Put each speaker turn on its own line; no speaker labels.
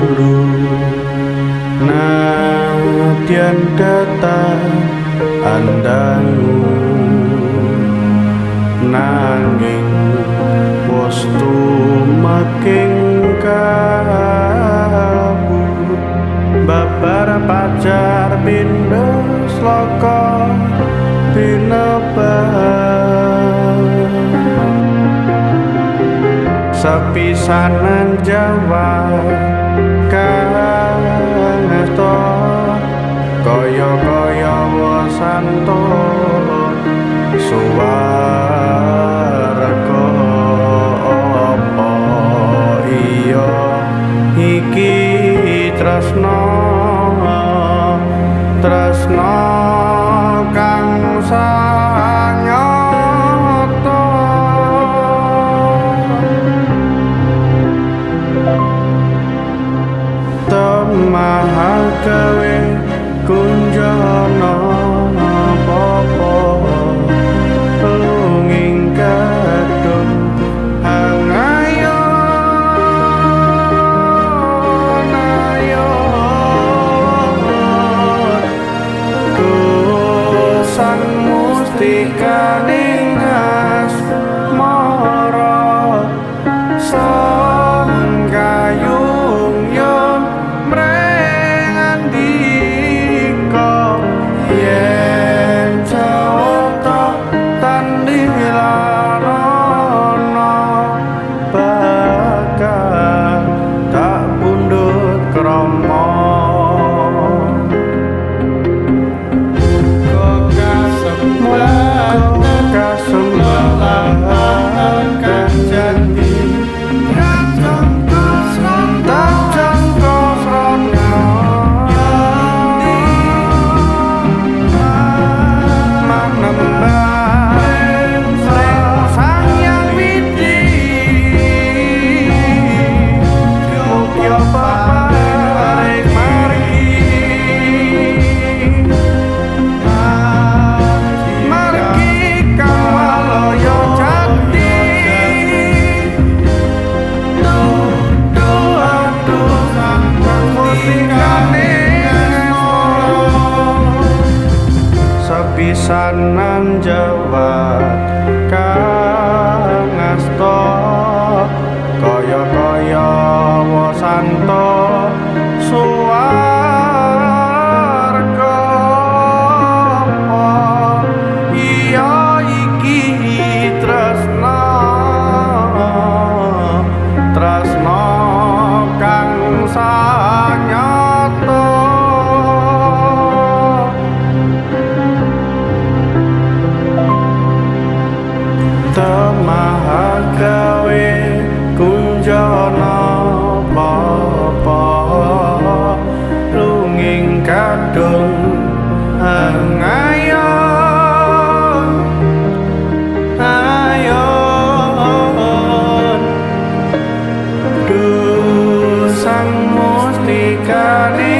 perlu nadyan data andangu nanging wis tumeking kalbu babar pacar pindho sloka tinebah sepisanan Jawa kang asta kaya-kaya wasanto suwarga apa iya iki tresna tresna kang sanyata temaha gawe kunjana apa lunging kadung hangayon ayon kusang mustikaning asmara son kayung yon mreng andika yen jawata tandilana bakal tak pundhut krama kasembah kajati tajangka srana manembah Sang Hyang Widhi mugia paring margi margi kawalaya jati duh aduh mustikane sepisanan jawat kang asta kaya-kaya wasanta suwarga apa iya iki tresna tresna kang sanyata temaha gawe kunjana papa lunging kadung angayon ayon duh sang mustikaning